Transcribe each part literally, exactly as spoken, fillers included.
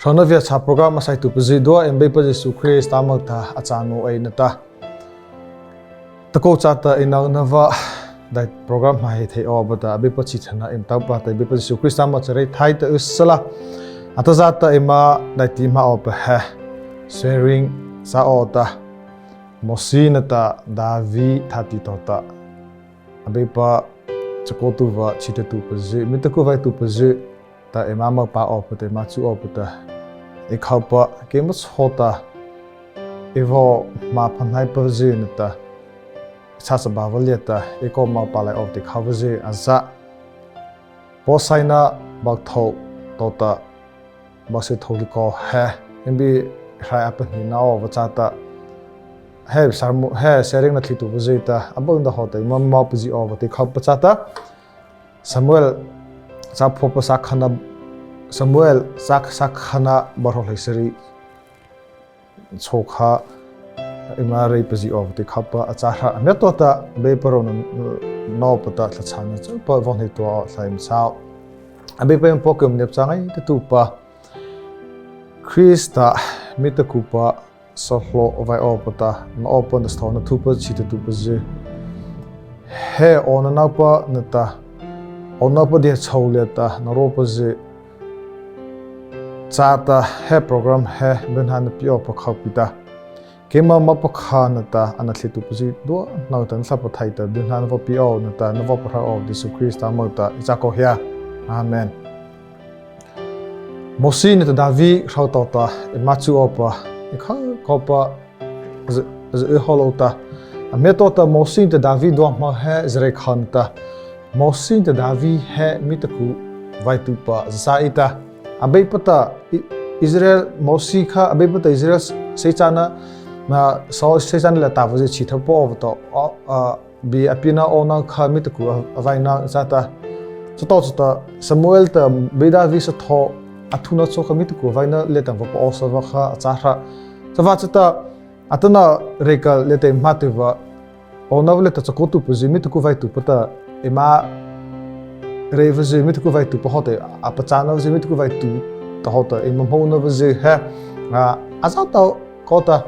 Tawna via cha program a saituhpazy zydua eima Beipa Zisu Krista moh ta a cha naoh ei na ta. Takô chata ei nona vâ, dai program hmah hei thei awpa ta Abeipa chhihthana eima taopa ta Beipa Zisu Krista moh cha reithai ta y sala. Atazâ ta eima daihti hmah awpa he sharing sa aw ta. Mawsi nata Dâvi thâtih tawhta Abeipa chakaotuhpa, chhihthatuhpazy, mi taku vaituhpazy ta eima moh pha awpa ta, eima chu awpa ta, ei khopa keima chhao ta, ei vaw hmâ pha hnaipazy nata, châ saba vâ liata ei kaw moh pha lai awpa ta khopazy a za. Paw Saina bâk thôh tawhta bâk sythôh likawh he, eima bie hrai a pahnina awpa chata, he sermon, he sharing nathlietuhpazy ta a bâ nata hawhta eima moh pha zy awpa ta khopa chata, Samuel, cha phaopa sakhana, Samuel, cha sakhana bâ hrawh hleisari chhôhkha, eima reih pha zy awpa ta khopa a châ ha. A hmiatua ta Abeipa rônahna nawpa ta thlahchhâna châpa vaw hnei tua aw, thlai eima châ aw. Abeipa eima Paw, keima ngiapâ châ ngaitatuhpa, Krista mi takupa sahlaopa vaw awpa ta, na awpa na sathaw na thupa chhihthatuhpazy, he awnanopa nata, awnanopa dei chhôh liata na ropazy chata he program he byhnâ na pie awpa khopi ta, keima moh pakha nata a nathlietuhpazy zydua hnohta na Thlahpa Pathaih ta byhnâ na vaw pie aw nata, na vaw pahrâ aw, Zisu Krista moh ta ei cha kaw hia. Amen. Mawsi nata Dâvi hroh tawhta eima chu awpa, ei khopa, zy, zy y hawh lôh ta. A hmiatua ta Mawsi nata Dâvi zydua hmah he zy reih khao na ta, Mawsi nata Dâvi he mi taku vaituhpa zy sa ei ta. Abeipa ta I-, Izarei, Mawsi kha Abeipa ta Izarei seichâna, na, Saul seichâna liata vaw zy chhihthapa awpa ta, a, a, bie a piena awnano kha mi taku a, a vaina chata. Chatawhcha ta Samuel ta bie Dâvi sathaw a thuna chhôhkha mi taku a vaina liata vaw pha awpa sa vâ kha a châ ha. Chavâta chata, atanoh reikal liata eima hmâ tyhpa, awnano liata chakaotuhpazy, mi taku vaituhpa ta eima reih awpazy, mi taku vaituhpa hawhta a pachâna awpazy, mi taku vaituhpa ta hawhta eima hmôna awpazy he, a, a za tao kaw ta,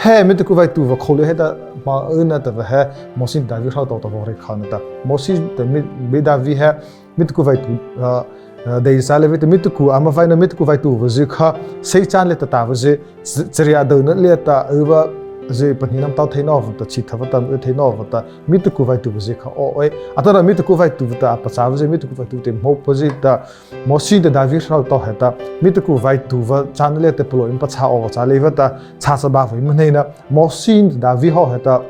he mi taku vaituhpa khô liata heta hmâ y na tahpa he, Mawsi nata Dâvi hroh tawhta vaw reih khao na ta. Mawsi ta mi, bie Dâvi he, mi taku vaituh, a, a, dei sa lei vei ta mi taku ama vaina mi taku vaituhpazy kha, seichâna liata tah awpazy, ch-, charia a dyuhna liata y awpazy, pahnina ama tao thei nawpa ta, chhihthapa ta ama y thei nawpa ta, mi taku vaituhpazy kha aw ei. Atanoh mi taku vaituhpa ta a pachâ awpazy, mi taku vaituhpa ta eima hmô awpazy ta, Mawsi nata Dâvi hroh tawhta heta, mi taku vaituhpa châna liata palôh eima pachâ awpa châ leipa ta, châ saba vaw eima hneina, Mawsi nata Dâvi hawh heta,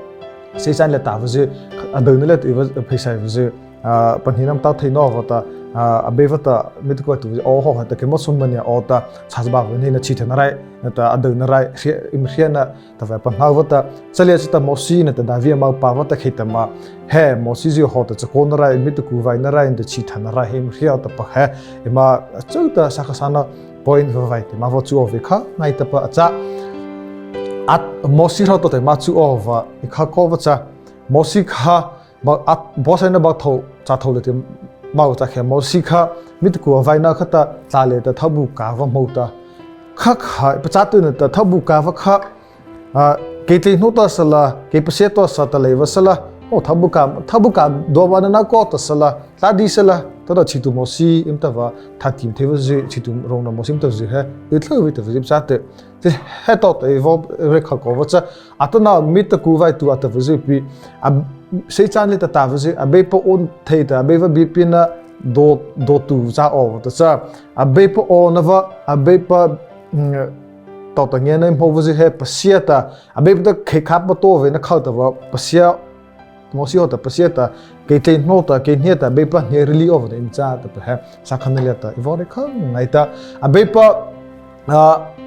seichâna liata tah awpazy, a dyuhna liata y awpa, pheisaih awpazy, a, pahnina ama tao thei nawpa ta, a, Abeipa ta mi taku vaituhpazy aw hawh heta, keima chhao mania aw ta, châ saba vaw eima hneina, chhihthana rai, nata a dyuhna rai, hria, eima hriana, tahpa pahno awpa ta, chalia chata Mawsi nata Dâvi ama pha awpa ta kheihta ma, he Mawsizy hawhta chakaona rai, mi taku vaina rai, nata chhihthana rai he eima hria tahpa he, eima chyu ta sakhana point vaw vaih ta eima vaw chu awpa kha ngaitapa a châ. At Mawsi hroh tawhta eima chu awpa, ei khopa cha, Mawsi kha, ba, at, Paw Saina bâk thôh, châ thôh liata eima châ kha Mawsi kha, mi taku a vaina kha ta, tlâh liata thabu kâ awpa hmô ta. Kha kha, pachâ tyh na ta thabu kâ awpa kha, a, kei tlyhnô ta sala, kei pasia ta sa ta lei awpa sala, o thabu kâ, thabu kâ duapa na na kaw ta sala, tlâh dei sala, tahpa ta chhituh Mawsi eima tahpa, thâtih eima thei awpazy, chhituh rônah Mawsi eima tahpazy he, y tlai awpa tahpazy pachâ tyh. He tawhta ei vaw reih khoh awpa cha, atanoh mi taku vaituhpa tahpazy pi, a, seichâna liata tah awpazy, Abeipa aw thei ta, Abeipa biepiepa do, do tu cha awpa ta cha, Abeipa awnanopa, Abeipa, mm, tawhta ngiana hmô awpazy he pasia ta, Abeipa ta kheihta patopa vei na khoh tahpa pasia, Mawsi hawhta pasia ta, kei tlyhnô ta, kei hnia ta, Abeipa hnia rili awpa ta eima châ tahpa he, sakhana liata ei vaw reih khoh ngaita, Abeipa, a,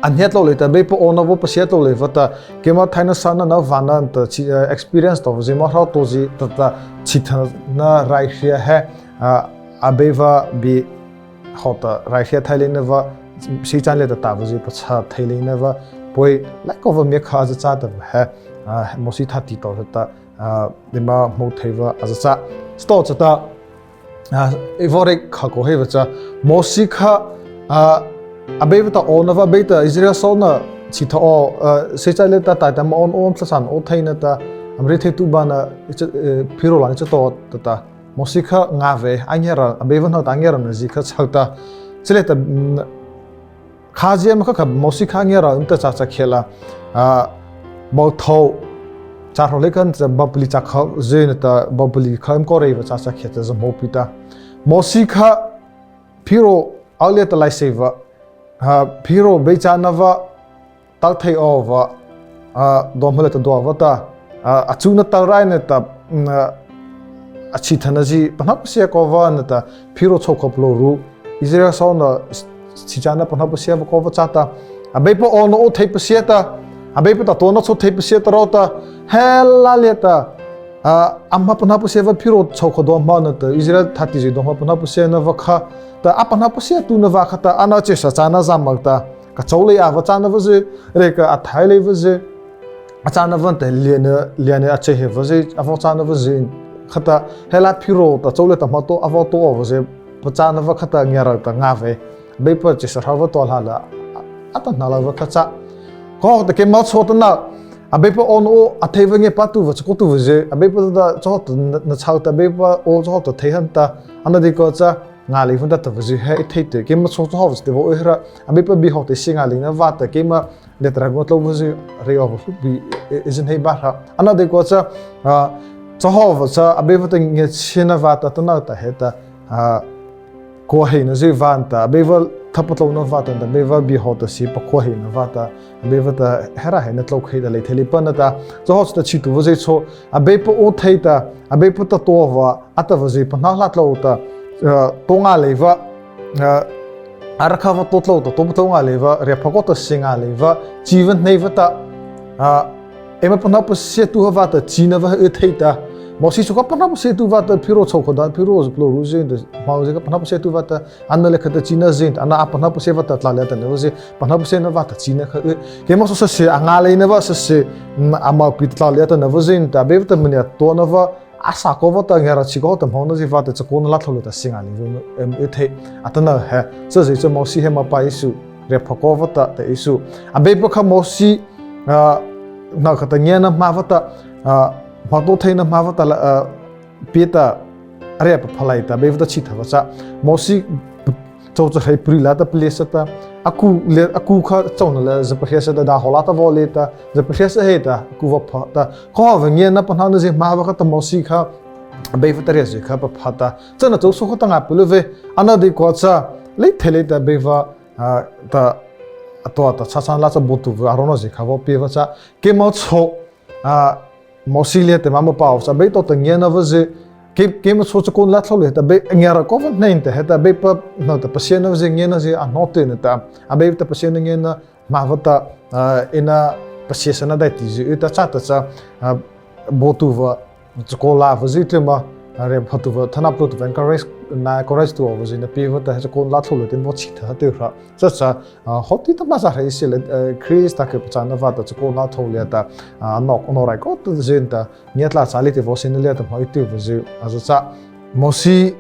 a hnia tlôh leipa ta, Abeipa awnanopa pasia tlôh leipa ta, keima thaina sona na vâna ta chi, a, experience tawhzy, eima hro tawhzy ta, ta, chhihthana rai hria he, a, Abeipa bie hawhta rai hria thei leina awpa, seichâna liata tah awpazy pachâ thei leina awpa, poi, lai kaw awpa miakha a za châ tahpa he, a, Mawsi thâtih tawhta, a, eima hmô thei awpa a za châ. Chatawhcha ta, a, ei vaw reih khoh awpa cha, Mawsi kha, a, Abeipa ta awnanopa, Abeipa ta Izarei sawzy chhihthai aw, eh, sei châ leipa ta, taihta ama awnano, ama thlahchhâna aw theina ta, ama reitheitu bana, eh, Pharaoh lâ ngiachhie to ta ta. Mawsi kha ngâ vei, a ngiarao, Abeipa hnohta a ngiaraonazy kha chho ta. Chalei ta, mm, khazia ma kha kha Mawsi kha a ngiarao eima ta châ khiahta la, ah, baothôh, châ hrawh lei kha ta, baopalih châ kha zy na ta, baopalih kha eima kaw reipa châ khiahta zy hmô pi ta. Mawsi kha Pharaoh ao liata laiseih vâ, ah, Pharaoh beichânapa, tao thei awpa, ah, do hmah liata do awpa ta, ah, a chuna tao rai na ta, mm, ah, a chhihthanazy pahno pasia kawpa na ta, Pharaoh chhôhkha palôhru, Izarei sawzy chhihchâna pahno pasia awpa kawpa châ ta, Abeipa awnano thei pasia ta, Abeipa ta taona chhao thei pasia ta ro ta, he liata, ah, ama pahno pasia awpa Pharaoh chhôhkha do hmah na ta, Izarei thâtihzy do hmah pahno pasia nawpa kha, ta a pahno pasia tu nawpa kha ta, ano chyhsa châna zy ma ta, ka chô lei awpa châ nawpazy, rei ka a thai leipazy, a châ nawpa ta liana, liana a chyhsa pazy, awpa châ nawpazy, kha ta, he la Pharaoh ta chô liata hmah to, awpa to awpazy, pachâ nawpa kha ta ngiarao ta ngâ vei. Abeipa chyhsa hropa to la la, a, atanoh la awpa kha châ. Kô ta keima chhao ta na, Abeipa awnano a thei awpa ngiapâtuhpa, chakaotuhpazy, Abeipa ta chhao ta na, na chho ta, Abeipa aw chhao ta thei ha na ta, ano deikua cha, ngâ leipa ta tahpazy he ei thei tyh, keima chhao chhao awpa châ tyh awpa ei hra, Abeipa bie hawhta sie ngâ leina vâta, keima liata râh ma tlôpazy, rei awpa hluhpi, ei, ei zy hnei awpa hra. Ano deikua cha, ah, chhao awpa cha, Abeipa ta ngiachhiena vâta, atanoh ta he ta, ah, khuaheina zy vâta, Abeipa thapatlôna vâta, Abeipa bie hawhta sie pakhuaheina vâta, Abeipa ta he râh he na tlôkhei ta lei thei leipa na ta, chhao awpa ta chhituhpazy chhao, Abeipa aw thei ta, Abeipa ta tao awpa, a tahpazy pahno la tlôh ta, eh, tao ngâ leipa, eh, a rakha awpa tao tlôh ta, tao patlô ngâ leipa, riahphakaw ta sie ngâ leipa, chi awpa hnei awpa ta, ah, eima pahno pasiatuhpa ta, chi nawpa he thei ta, Mawsi chhôhkha pahno pasiatuhpa ta, Pharaoh chhôhkha do, Pharaoh palôhruzy ta, hmozy kha pahno pasiatuhpa ta, ano liata kha ta china zy ta, ano a pahno pasia awpa ta tlâh liata nawpazy, pahno pasiana vâta china kha, eh, keima chhao sasyh, a ngâ leina awpa sasyh, mm, a mohpi ta tlâh liata nawpazy ta, Abeipa ta maniah tao nawpa, a sa kawpa ta ngiarao chi kawpa ta hmônazy vâta chakaona lâ thlôh liata sie ngâ leipa, em, ei thei, atanoh he, chazy cha Mawsi he ma pa ei su, riahphakaw awpa ta, ta ei su. Abeipa kha Mawsi, ah, hnohta ngiana hmâ awpa ta, ah, hmotaotheina hmâ awpa ta la, ah, pie ta, a reih paphalei ta, Abeipa ta chhihthapa cha. Mawsi chô chareih pari lâta paliesa ta, a ku le, a ku kha chôna lâ za pahriesa ta, dâh hawh lâta vaw lei ta, za pahriesa he ta, a ku vaw pha ta, kô awpa ngiana pahnonazy hmâ awpa kha ta Mawsi kha, Abeipa ta riahzy kha papha ta, chana chô so kha ta ngâ palyu vei, ano deikua cha, lei thei lei ta Abeipa, ah, ta, a tao ta, chhâchhâna lâ cha baotuhpa, Aronazy kha vaw pie awpa cha, keima chhao, ah, Mawsi liata ma ma pao cha, Abeipa ta ngiana awpazy, kei, keima chhao chakaona lâ thlôh liata, Abei, ngiarao kawpa hnei ta, he ta Abeipa hnohta pasiana awpazy, ngianazy a hnoh tyh na ta, Abeipa ta pasiana ngiana, hmâ awpa ta, ah, eina pasiesana daihtizy, ei ta châ ta cha, ah, baotuhpa, chakaona lâ awpazy tlyma, ah, riahphatuhpa, thana palôhtuhpa, encourage, na encourage tuh awpazy na pie awpa ta, he chakaona lâ thlôh liata eina vaw chhihthapa tyh hra. Cha cha, ah, hawti ta ma cha hra ei sie lei, eh, Krista kei pachâna vâta chakaona lâ thlôh liata, ah, ano, ano rai kawtazy ta, ngiatlâh châ lei ta vaw siena liata hmâ ei tyh awpazy, a za cha. Mawsi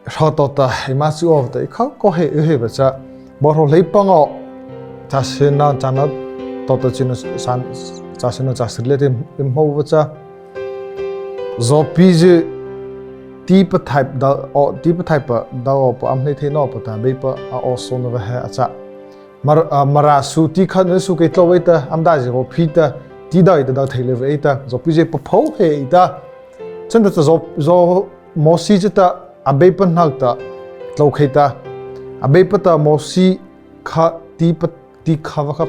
hra tawhta, eima chu awpa ta, ei kha kô he, ei he awpa cha, Baohrawh hleipangawh, châ syno, châ no tawhta china san, châ syno châ sari liata eima hmô awpa cha, zawpizy, ti pathaih dao, ti pathaihpa dao awpa ama hnei thei nawpa ta Abeipa a aw sona awpa he a châ. Mar-, ah, Mara su ti kha na su kei tlô ei ta, ama daizy vaw phi ta, ti dao ei ta dao thei leipa ei ta, zawpizy paphô he ei ta. Chata cha zaw, zaw Mawsi chata, Abeipa hnohta, tlôkhei ta. Abeipa ta Mawsi kha ti pa, ti kha awpa kha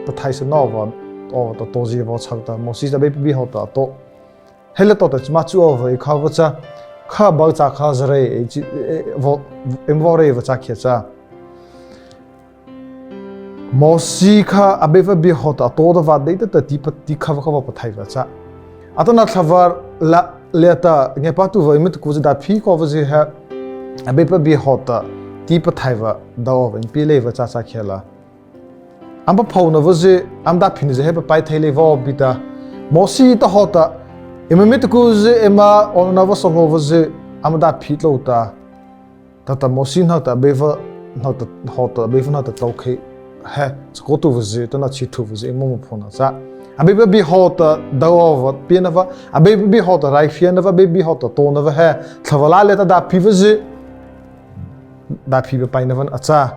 pathaihsa nawpa, awpa ta taozy vaw chho ta, Mawsi cha Abeipa bie hawhta a tao. He liata tawhta eima chu awpa ei kha awpa cha, kha bao cha kha za rei, ei chi, ei, ei, vaw, eima vaw rei awpa châ khiahta cha. Mawsi kha Abeipa bie hawhta a tao ta awpa deita ta ti pa, ti kha awpa kha vaw pathaih awpa châ. Atanoh thlahpa la, liata ngiapâtuhpa eima tuh ku zy dâh phi kawpazy he, Abeipa bie hawhta ti pathaih awpa dao awpa eima pie leipa châ châ khiahta la. Ama paphôna awpazy, ama dâh phinazy he papai thei leipa awpa ta. Mawsi ta hawhta, eima mituh kuzy, eima awnanopa sawzy, ama dâh phi tlôh ta. Tata Mawsi hnohta Abeipa hnohta, hnohta, Abeipa hnohta tlôkhei he chakaotuhpazy, atanoh chhituhpazy eima phaohna cha, Abeipa bie hnohta dao awpa piena vâ, Abeipa bie hnohta raihriana vâ, Abeipa bie hnohta taona vâ he, Thlahpa Lâ liata daihti pazy, daihti papaina vâ a châ.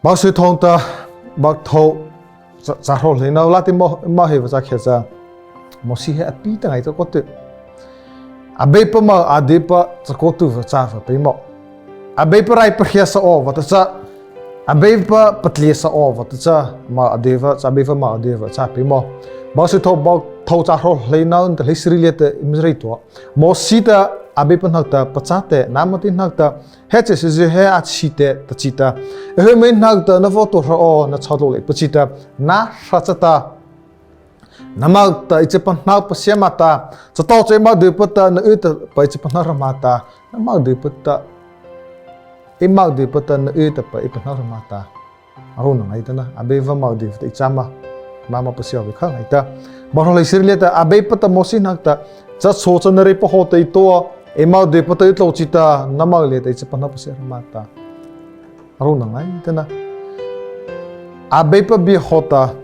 Bâ sythôh ta, bâ thôh, châ, châ hrawh hleino lâ ti mo, mo he vâ cha khei cha, Mawsi he a pi ta ngaita kaw teh. Abeipa moh a deipa chakaotuhpa châ vâ peimawh. Abeipa rai pahriasa awpa ta cha, Abeipa patliasa awpa ta cha, moh a deipa, cha Abeipa moh a deipa châ peimawh. Bâ sythôh, bâ thôh châ hrawh hleino nata hleisari liata eima reih tua. Mawsi ta Abeipa hnohta pachâ teh, nâma ta ei hnohta, he chyhsazy he a chhi teh, ta chi ta. Ei hmeiseihpa hnohta na vaw tuah hra aw, na chho tlôh leipa chi ta, na hra chata. Na moh ta ei cha pahno pasia ma ta, chatawhcha ei moh deipa ta na y tahpa ei cha pahno hra ma ta, na moh deipa ta, ei moh deipa ta na y tahpa ei pahno hra ma ta. Aruna ngaita na, Abeipa moh deipa ta ei châ ma, ma ma pasia awpa kha ngaita. Bâ hrawh hleisari liata, Abeipa ta Mawsi hnohta, cha chô cha na reipa hawhta ei tao, ei moh deipa ta ei tlô chi ta, na moh liata ei cha pahno pasia hra ma ta. Aruna ngaita na. Abeipa bie hnohta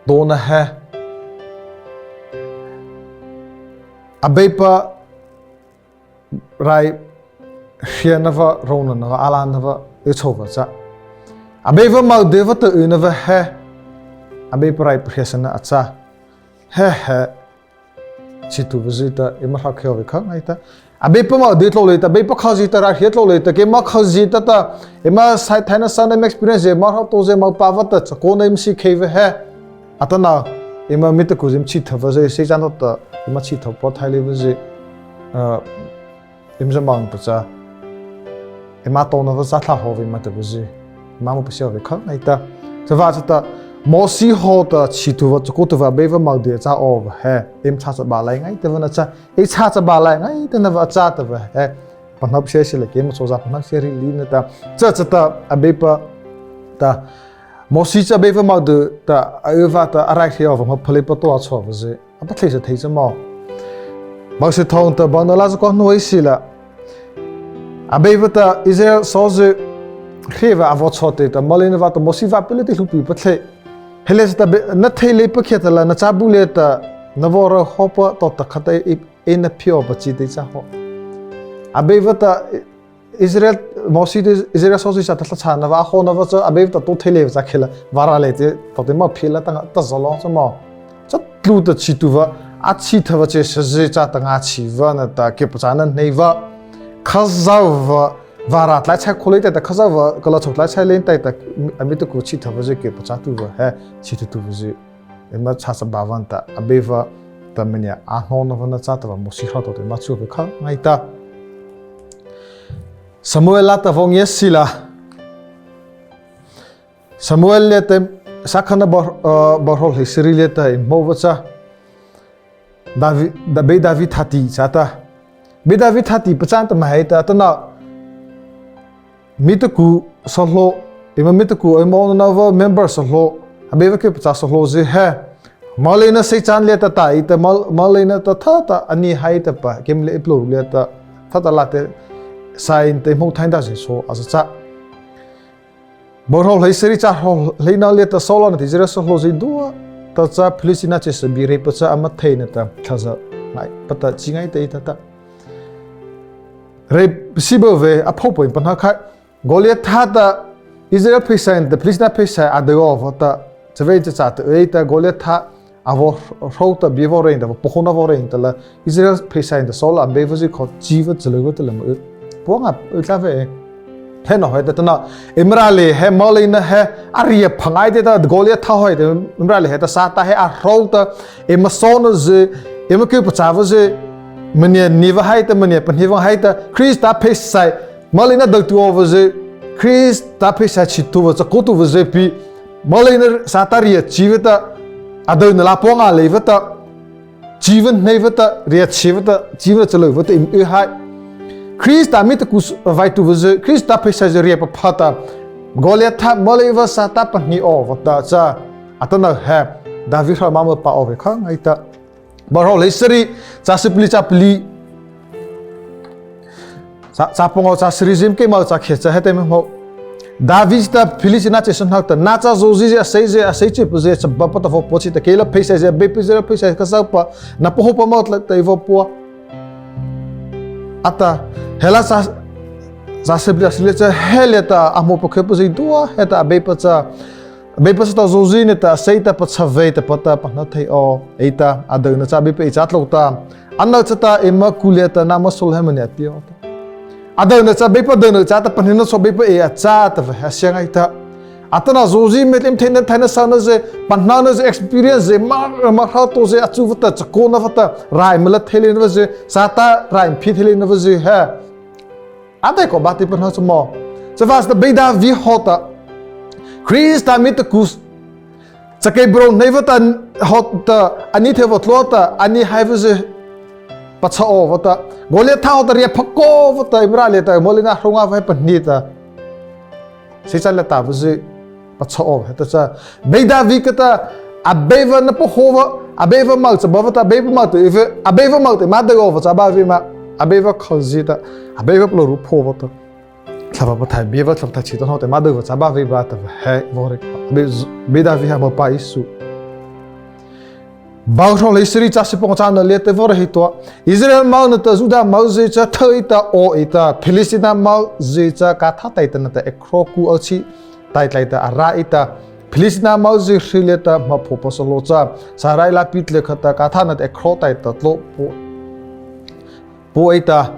taona he, Abeipa raihriana vâ, rônahna vâ, alana vâ, y chhôh vâ cha, Abeipa moh deipa ta yna vâ he, Abeipa rai pahriasana a châ. He he, chhituhpazy ta eima hroh khei awpa kha ngaita. Abeipa moh dei tlôh leipa ta, Abeipa khozie ta raihria tlôh leipa ta, keima khozie ta ta, eima saithaina sona, eima experience zy, eima hroh to zy, eima pahno vâta chakaona eima sie khei vâ he. Atanoh, eima mietaku zy eima chhituhpazy, sei châ no ta, eima chhituhpa thai leipazy, ah, eima za mawpa cha, eima taona vâ cha thlâh hawh vei ma tahpazy, eima ma pasia awpa kha ngaita. Chavâta chata, Mawsi hnohta chhituhpa, chakaotuhpa, Abeipa moh dei châ awpa he, eima châ cha bâ lai ngaita vâna cha, ei châ cha bâ lai ngaita na vâ a châ tahpa he, pahno pasia sila keima chhao za pahno pasia ri lei na ta, cha chata, Abeipa ta, Mawsi cha Abeipa moh dei ta, a y vâta, a raihria awpa ma phaleipa to a chhao vâzy. A pathei sa thei cha maw. Bâ sythôh ta bâ na la cha kaw hnuh ei sila. Abeipa ta Israel sawzy hry vâ a vaw châ teh ta, moleina vâta Mawsi vâ pie lei ti hluhpi pathei. He liata ta be, na thei leipa khiahtala, na châbu liata, na vaw rao hawhpa to ta khata ei, ei na phi awpa chi tei châ haw. Abeipa ta Israel, Mawsi ta Israel sawzy châta thlahchhâna vâ, a hawhna vâ cha, Abeipa ta to thei leipa cha khela, vârâh lei tei, to tei ma phi la ta nga, ta zalong cha maw. Cha tlu ta chhituhpa, a chhituhpa chyhsazy châta ngâchhih vâna ta, kyhpachâna hnei vâ. Khazohpa, vârâh tlai chai kho lei tei ta, Khazohpa, kala chhao tlai chai lei tei ta, a mietaku chhituhpazy kyhpachâtuhpa he, chhituhtuhpazy. Eima châ cha bâ vâna ta, Abeipa ta maniah a hnawna vâna châ tahpa Mawsi hroh to tei ma chu awpa kha ngaita. Samuel lâta vaw ngia sila. Samuel liata, Sakhana bâ, ah, bâ hrawh hleisari liata eima hmô vâ cha. Davi, Da-, Bei Davi thati châ ta. Bei Davi thati pachâna ta ma hei ta, atanoh, mietaku sahlao, eima mietaku eima awnanopa member sahlao, Abeipa kyhpachâ sahlaozy he. Moleina seichâna liata ta, ei ta mol-, moleina ta thata a nie hai tahpa, keima lei ei palôh liata, thata lâ tei, saina tei hmô thai ta zy chhao a za châ. Bâ hrawh hleisari châ hrawh hleino liata Saul nata Israel sahlao zydua ta cha Philistinâ chyhsa bie reipa cha ama theina ta thlahzâ ngaita, pata chi ngaita ei ta ta. Reih pasipa vei a phaopa eima pahno khai. Goliatha ta Israel pheisaih nata Philistinâ pheisaih a dei awpa ta, chavâta cha ta ei ta Goliatha a vaw hro ta bie vaw reih ta, pakhona vaw reih ta la, Israel pheisaih nata Saul ama bei vâ zy kha chi vâ chalyu vâ ta la ma y. Pua ngâ y tla vei. He no he ta tanoh, eima râh lei he, moleina he, a ria pha ngaita ta, Goliatha hei ta, eima râh lei he ta, Sâtâ he a hro ta, eima sawna zy, eima kyhpachâ vâ zy, maniah nie vâ hai ta, maniah pahnie vâ hai ta, Krista pheisaih, moleina dei tuh awpa zy, Krista pheisaih chhituhpa, chakaotuhpa zy pi, moleina Sâtâ ria chi vâ ta, a dei na la pua ngâ lei vâ ta, chi vâ hnei vâ ta, ria chi vâ ta, chi vâ chalyu vâ ta eima y hai. Krista mietaku vaituhpazy, Krista pheisaihzy ria papha ta, Goliatha moleina Sâtâ pahnie awpa ta cha, atanoh he, David hro ma ma pha awpa kha ngaita. Bâ hrawh hleisari, châ sypalih, châ palih. Châ, châ pangawh, châ sari zy keima châ khiah cha heta eima hmô. David ta Philistinâ chyhsa hnohta, na cha zawhzi zy, a sei zy, a sei chyhpa zy, chabapa ta vaw pua chi ta, kei la pheisaih zy, Abeipa Izarei pheisaih Khazohpa, na pahnopa moh tlai ta ei vaw pua, a tah. He la châ, châ sari liata, sari liata cha, he liata a hmô pakhypa zydua heta Abeipa cha, Abeipa chata zawhzi nata a sei ta pachha vei tahpa ta pahno thei aw, ei ta, a dyuhna cha Abeipa ei châ tlôh ta, ano chata eima ku liata nâma sahlao he mania pie aw, a tah. A dyuhna cha Abeipa dyuhna chata pahnona chhao Abeipa ei a châ tahpa he a sia ngaita. Atanoh zawhzi miah tlyma theina, thaina sona zy, pahno na zy, experience zy, ma, ma hra to zy, a chu vâta, chakaona vâta, rai eima la thei leina vâ zy, Sâtâ rai eima phi thei leina vâ zy he, a dei ko bâti pahno chhao mâ. Chavâta Bei David hawhta, Krista mietaku, chakeibarôhneipa vâta, hawhta, a nie thei awpa tlua ta, a nie haipa zy pachha awpa ta, Goliatha hawhta riahphana khopa ta, eima râh liata, moleina hrona vâ he pahnie ta, sei châ liata vâ zy pachha aw, heta cha, Bei David kha ta, Abeipa na pahnopa, Abeipa moh chabapa ta, Abeipa moh ta, Abeipa moh ta eima dei awpa châ bâ vei ma, Abeipa khozie ta, Abeipa palôhru phaopa ta, Thlahpa Pathaih bie awpa, Thlahpa Pathaih chhituhpa hnohta eima dei awpa châ bâ vei ba tahpa he vaw rei, Bei, Bei David he a hmô pa Isu. Bau hrawh hleisari châ sypangawh châ nona liata vaw rei hih tua. Izarei moh nata Juda moh zy cha thyu ei ta, aw ei ta, Philistinâ moh zy cha Gath taihta nata ekraw ku awh chi taihta a râh ei ta, Philistinâ moh zy hry liata hmo phaoh pasalô cha, sarai lâpi tlyh kha ta Gath nata ekraw taihta tlô pua, pua ei ta.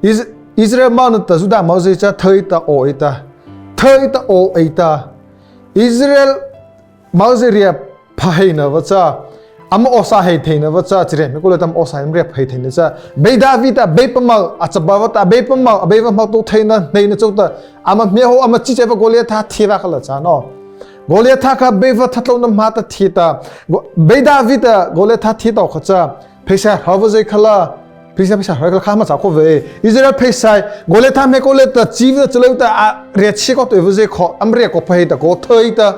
Iz-, Izarei moh nata Juda moh zy cha thyu ei ta, aw ei ta, thyu ei ta, aw ei ta. Izarei moh zy riahphana heihna vâ cha, ama awhsa heih theina vâ cha, chariah hmiakô liata ama awhsa eima riahphana heih theina cha, Bei David ta Abeipa moh, a chabapa ta Abeipa moh, Abeipa hmotaotheina hneina chôta, ama hmiahô, ama chichaipa Goliatha thie vâ kha la châ no. Goliatha kha Abeipa thatlôna ma ta thie ta, Go-, Bei David ta Goliatha thie tawhta kha cha, pheisaih hropa zy kha la, pheisaih, pheisaih hro kha la khâ ma châ khao vei. Izarei pheisaih, Goliatha hmiakô liata chi vâta chalyu ta a riahchhie kaw tyh awpa zy kha, ama riahphana heih ta kaw thyu ei ta,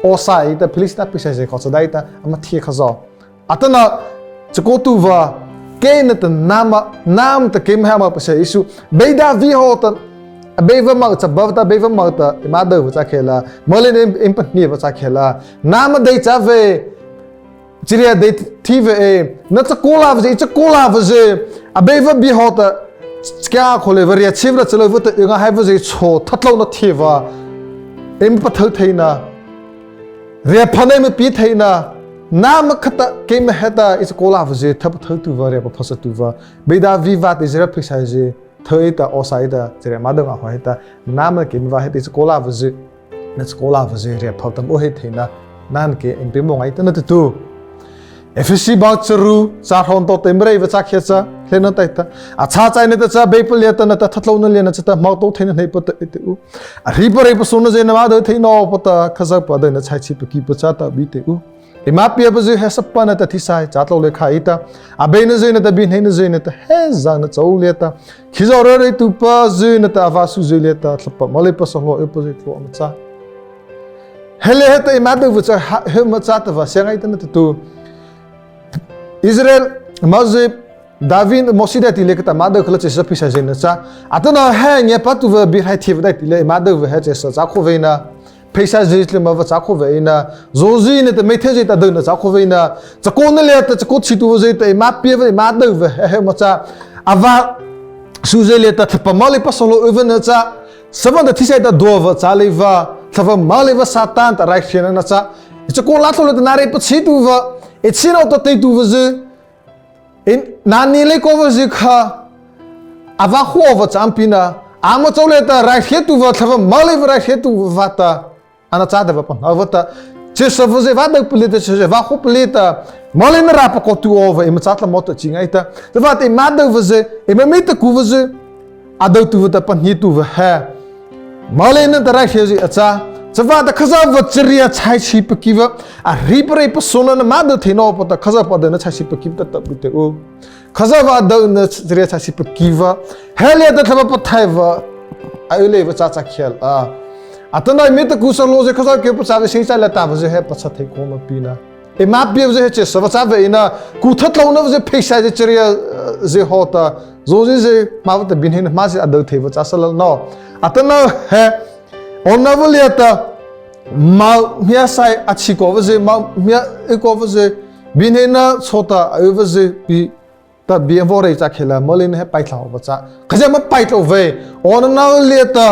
awhsa ei ta, Philistinâ pheisaih zy kha chadai ta, ama thie kha zaw. Atanoh, chakaotuhpa, kei nata nâma, nâma ta keima he ama pheisaih ei su. Bei David hawhta, Abeipa moh chabapa ta, Abeipa moh ta eima dei awpa châ khiahta la, moleina eima pahnie awpa châ khiahta la, nâma dei châ vei, chariah dei thi vei, na chakaona vâ zy, ei chakaona vâ zy, Abeipa bie hawhta, chakeikhô leipa riahchhie vâta chalyu vâta y ngâ haipa zy chhao thatlôna thie vâ, eima pathyu theina, riahphana eima pie theina, nâma khata keima heta ei chakaona vâ zy tha pathyutuhpa, riahphana phasatuhpa, Bei David vâta Izarei pheisaih zy, thyu ei ta, awhsa ei ta, chariah eima dei ngâ haw ei ta, nâma keima vâ heta ei chakaona vâ zy, na chakaona vâ zy riahphana ta moh heih theina, nâma kei eima peimawh ngaita na tutu. Ephesi bau charu, châ hrawh nata eima rei awpa châ khiahta cha, hlena taihta, a chhâ chaina nata cha Abeipa liata nata thatlôna liana chata hmotaotheina hneipa ta y tyh u. A hripa rei pasôhna zy nama dei theina awpa ta Khazohpa dyuhna chhaichhi pakipa châta bie tyh u. Eima piepazy he sapa nata thisaih châ tlôh leipa ei ta, abeinazy nata biehneinazy nata he zâna chô liata, khizaw ryureituhpazy nata avâ suzy liata Thlahpa moleipa sahlao ypazy tlao ama châ. He liata heta eima dei awpa cha, ha, he ama châ tahpa sia ngaita na tutu. Izarei moh zy, David, Mawsi daihti liata khata eima dei kha la chyhsa pheisaihzy na châ. Atanoh he ngiapâtuhpa bie raihriapa daihti liata eima dei awpa he chyhsa châ khao vei na, pheisaihzy tlyma awpa châ khao vei na, zawhzi nata meitheizy ta dyuhna châ khao vei na, chakaona liata chakao chhituhpazy ta eima piepa eima dei awpa he, he ama châ. Avâ suzy liata Thlahpa moleipa sahlao ypa na châ. Sapa nata thisaih ta dua awpa châ leipa, Thlahpa moleipa Sâtâ nata raihriana na châ. Ei chakaona tlôh liata na reih pachhituhpa, ei chhihna ta teituhpazy, ei, na nie lei khopazy kha, avâ kho awpa châ pi na, ama chô liata raihriatuhpa, Thlahpa moleipa raihriatuhpa ta, ano châ tahpa pahno awpa ta, chyhsapazy vâ dei awpa liata, chyhsazy vâ khopa liata, moleina râh pakaw tyh awpa eima châ tlyma ta chi ngaita. Chavâta eima dei awpazy, eima mietakupazy, a dyuhtuhpa ta pahnietuhpa he, moleina ta raihriazy a châ. Chavâta Khazohpa chariah chhaichhi pakipa, a hripa rei pasôhna nama dei theina awpa ta Khazohpa dyuhna chhaichhi pakipa ta bie tyh u. Khazohpa dyuhna chariah chhaichhi pakipa, he liata Thlahpa Pathaihpa a y leipa châ châ khiahta la, atanoh mietaku sahlaozy Khazoh kei pachâ vei, seichâ liata vâzy he pachha thei khao ma pi na, eima piepazy he chyhsa awpa châ vei na, ku thatlôna vâzy, pheisaihzy, chariahzy hawhta, Zozi zy ma vâta biehneina ma zy a do thei vâ châ sala no. Atanoh he, awnanopa liata, ma hmia sai a chi kawpa zy, ma hmia y kawpa zy, biehneina chôta a ypa zy pi ta bie a vaw rei châ khiahta la, moleina he paithlô vâ châ. Khazia ma paithlô vei, awnanopa liata,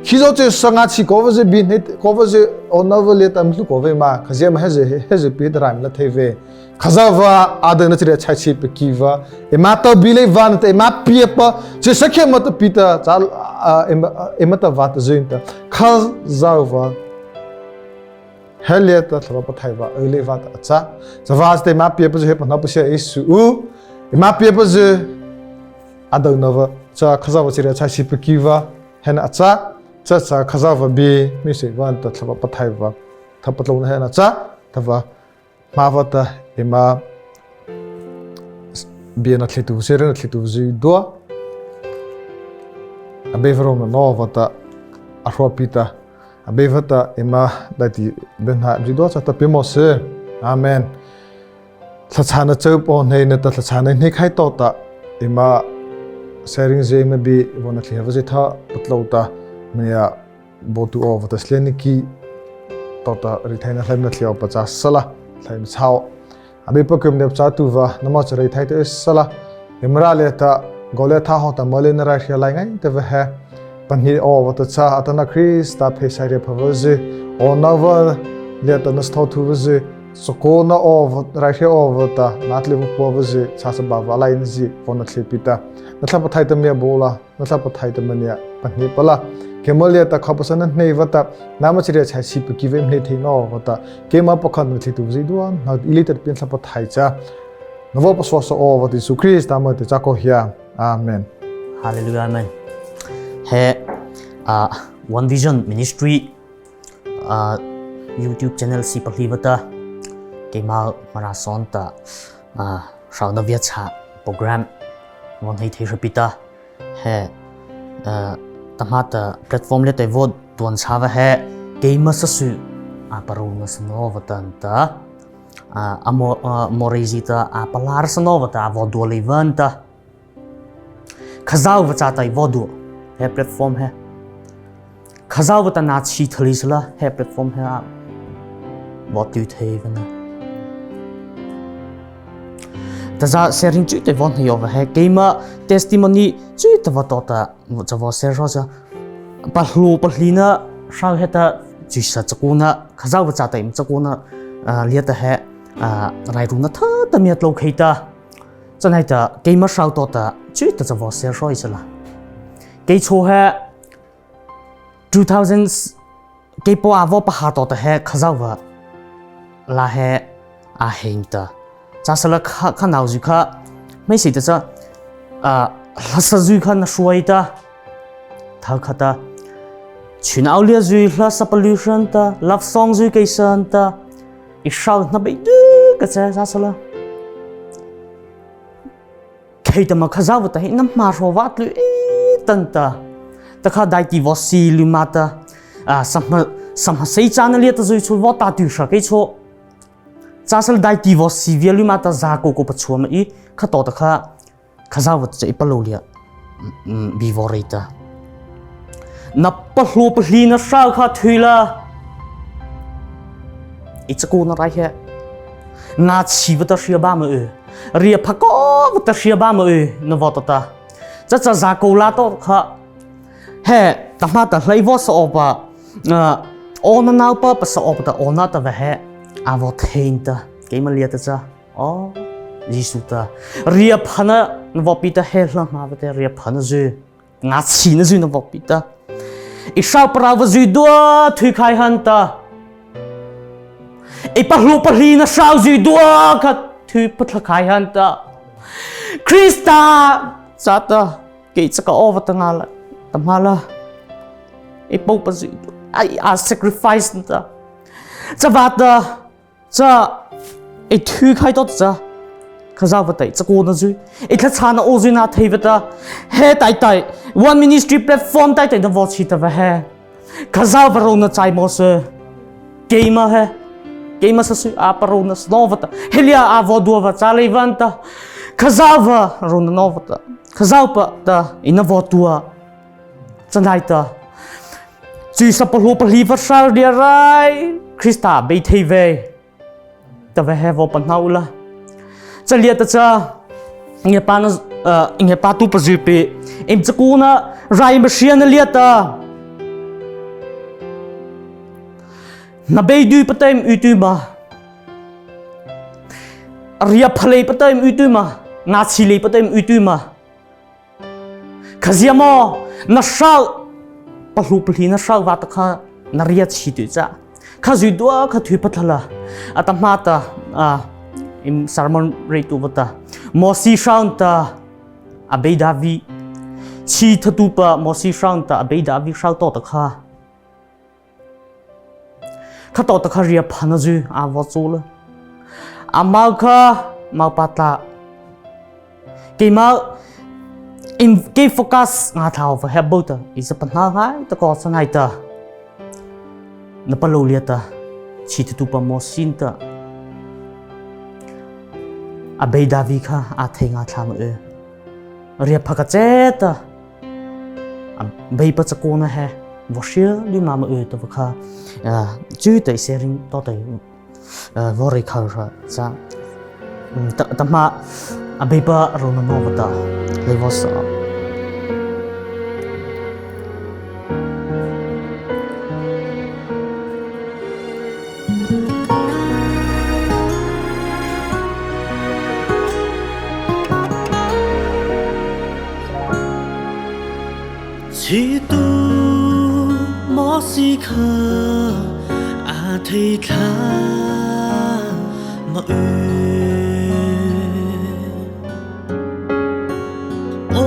khizaw chyhsa ngâchhih kawpa zy, biehnei kawpa zy, awnanopa liata ama hluh kaw vei ma, khazia ma he zy, he zy pi ta rai ma la thei vei. Khazohpa a dona chariah chhaichhi pakhy vâ, eima to bie lei vâ na ta, eima piapa, chyhsa khei ma ta pi ta, châ, a, eima, eima ta vâta zy ta, Khazohpa he liata Thlahpa Pathaihpa y lei vâta a châ. Chavâta eima piapa zy he pahno pasia ei su u, eima piapa zy a dona vâ, cha Khazohpa chariah chhaichhi pakhy vâ, he na a châ, cha cha Khazohpa bie hmeiseih vâta Thlahpa Pathaihpa thapatlôna he na a châ, tahpa ma vâta eima bie nathlietuhzy, reih nathlietuhzy zydua, Abeipa rônahna vâta a hropi ta, Abeipa ta eima daihti byhnâzy zydua châta pie mawh sy. Amen. Thlahchhâna chô pahneina ta thlahchhâna hnei khai tawhta, eima sharing zy eima bie vaw nathlietuhzy thapatlô ta, mania baotuh awpa ta slieniki tawhta reithaina hlei nathlietuhpa châ sala, hlei na châ. Abeipa, keima ngiapâtuhpa nama chariah reithai ta y sala, eima râh liata, Goliatha hawhta moleina raihria lai ngaitapa he, pahnie awpa ta châ. Atanoh Krista pheisaih riahphapa zy, awnanopa liata na sathaw thupa zy, chakaona awpa, raihria awpa ta na tlyh awpa zy, châ sala, a lainazy vaw nathlie pi ta, na Thlahpa Pathaihpa ta mia baoh la, na Thlahpa Pathaihpa ta mania pahnie pha la. Keima liata khâpa sa na hnei vâta, nama chariah chhaichhi pakhy vei, hnei thei nawpa ta, keima pakha nathlietuhzy zydua na y leipa ta pie, Thlahpa Pathaihpa cha na vaw pasuasa awpa ta Zisu Krista moh ta châ kaw hia. Amen. Hallelujah, amen. He, a, One Vision Ministry, a, YouTube channel sie palih vâta, keima Mara Sawhnei ta, a, hraona viachhâh program vaw hnei thei hra pi ta, he, a, tahmâ ta platform liata vaw duah châ vâ he, keima sasyh a parao na sa nawpa ta, a, a mo-, a, morei zy ta a palâ sa nawpa ta a vaw duah lei vâta, Khazohpa châta ei vaw duah, he platform he. Khazohpa ta na chhi thei lei sala, he platform he a vaw tlu thei vâ na. Tahza sharing chyhsa vaw hnei awpa he, keima testimony chyhsa vaw tawhta, cha vaw share hra cha. Pahlao pahlina hrao heta chyhsa chakaona, Khazohpa châta eima chakaona, a, liata he, a, rairuna thata miah tlôkhei ta. Chanei ta, keima hrao tawhta, chyhsa cha vaw share hra ei sala. Kei chhao he, two thousands, kei paw a vaw pahâ tawhta he, Khazohpa lâ he, a hei ta. Châ sala kha, kha naozy kha, hmeiseih ta cha, a, hla sazy kha na hruai ta. Thokha ta, chuna o liazy hla sa palysa ta, love song zy kei sa ta, ei hrohna beidyu kha cha, châ sala. Kheihta ma Khazohpa ta he na hmâ hro vâ tlu ei ta ta. Tahkha daihti vaw sie lymâ ta. A, sahma, sahma sei châna liata zy chhao vaw ta tlu hra kei chhao. Châ sala daihti vaw sie via lymâ ta za ko ko pachhuah ma ei, kha tawhta kha, Khazohpa ta cha ei palôh liata, mm, bie vaw rei ta. Na pahlao pahlina hrao kha thy la. Ei chakaona rai he. Ngâchhih vâta hria ba ma y. Riahphana vâta hria ba ma y. Na vaw tah ta. Cha cha za ko la tawhta kha. He, tahmâ ta hlei vaw sa awpa. A, awnanopa pasa awpa ta awnanopa he. A vaw thei ta. Keima liata cha. O, Zisu ta. Riahphana na vaw pi ta he hla hmâ vâta riahphana zy. Ngâchhihna zy na vaw pi ta. Ei hroh parao vâ zydua thy khai hanta. Ei pahlao pahlina hrao zydua kha thy pathlah khai hanta. Krista châta kei chaka awpa ta ngâ la. Tahmâ la. Ei paw pa zydua. Ai, a sacrifice ta. Chavâta. Cha, ei thy khai tawhta cha. Khazohpa ta ei chakaona zy. Ei thlahchhâna o zy na thei vâta. He tai tai. One Ministry platform tai tai na vaw chhi ta vâ he. Khazohpa rônah chai mawh sy. Keima he. Keima sasyh a parao na sa nawpa ta. He liata a vaw duah vâ châ lei vâta. Khazohpa rônah nawpa ta. Khazohpa ta eina vaw tua, chanaita, chyhsa palôh palih vâta hroh rai, Krista bei thei vei, tahpa he vaw pahno u la. Cha liata cha, ngiapâna, ah, ngiapâtuhpazy pi, eima chakaona, raihriana liata, na beidyuhpa ta eima y tyh ma, riahphaleihpa ta eima y tyh ma, ngâchhihleipa ta eima y tyh ma. Khazia ma, na hroh, palôh palih na hroh vâta kha, na riahchhih tyh cha. Kha zydua kha thypa thlâh la, atahmâ ta, ah, eima sermon reituhpa ta, Mawsi hroh ta, Abei Dâvi, chhihthatuhpa Mawsi hroh ta, Abei Dâvi hroh tawhta kha, kha tawhta kha riahphana zy a vaw châ la. Âmo kha, mopa tlai. Keima, eima, kei focus ngâ thlâh awpa he bâ ta, ei cha pahno ngaita kaw chanaita. Na palôh liata, chhihthatuhpa Mawsi ta, Abei Dâvi kha a thei ngâ thlâh ma y. Riahphana chata, Abeipa chakaona he, vaw hria lymâ ma y tahpa kha, ah, chyhsa ta ei sharing tawhta, ah, vaw reih khao hra cha. Hmm, ta, tahmâ, Abeipa rônah nawpa ta, lei vaw sa. Chhituh Mawsi kha a thei thlâh ma y. O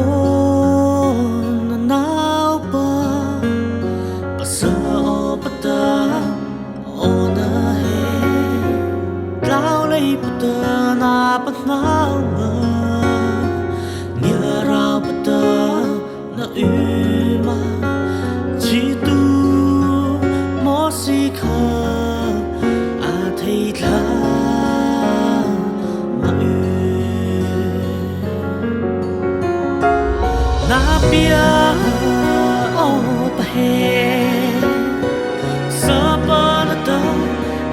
na naopa, pasa awpa ta, o na he, tlao leipa ta na pahno ma, ngiarapa ta na y ma, chhituh Mawsi kha a thei thlâh ma y. Na pia awpa he, sapa nata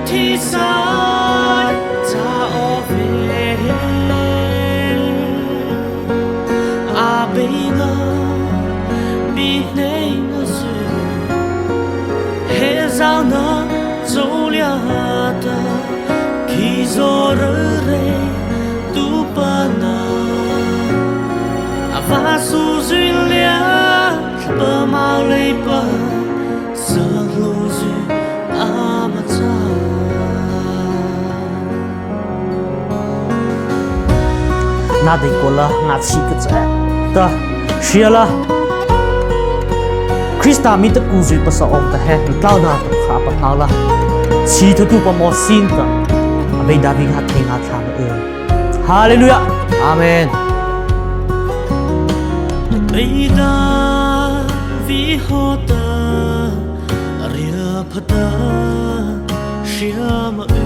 thisaih cha aw vei. Abei na, bie hnei na zy, he zana chô liata, khizaw ryureituhpa na, a vaw su zy lia, thlahpa moleipa, sahluzy ama châ. Na dei ko la, na chi ka cha ta, hria la. Krista mi ta ku zy pasa awpa ta he, tlao na ta kha pa hna la. Chhituhpa Mawsi ta, Abei Dâvi kha thei ngâ thlâh ma y. Hallelujah. Amen. Abei Dâvi hawhta, riahphana ta hria ma y.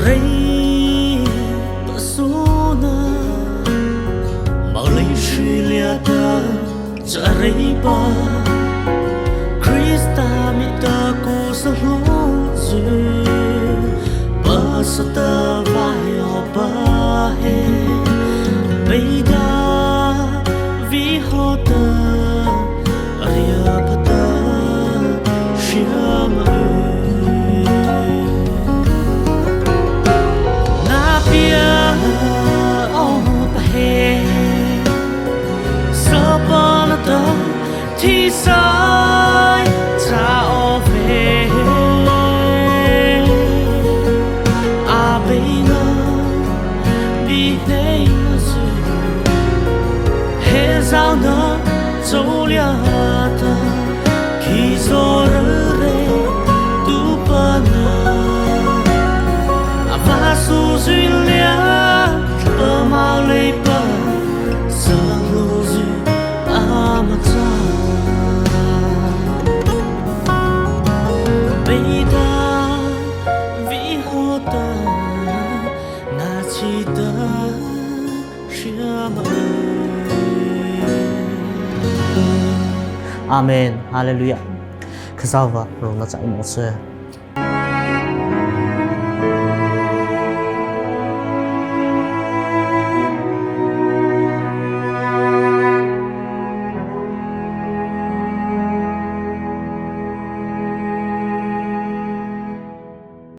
Reipasaona, molei hry liata, chareipa, Krista mi ta ku sahluzy, pasa ta vaw awpa he, Abei Dâvi hawhta, riahphana ta hria ma y. Na pia awpa he, sapa nata thisaih cha aw vei. Abei na, bie hnei na zy, he zana chô liata, khizaw ryureituhpa na, a vaw su zy lia, thlahpa moleipa, sahluzy ama châ. Abei Dâvi hawhta, na Amen. Hallelujah. Khazohpa rônah cha eima sy.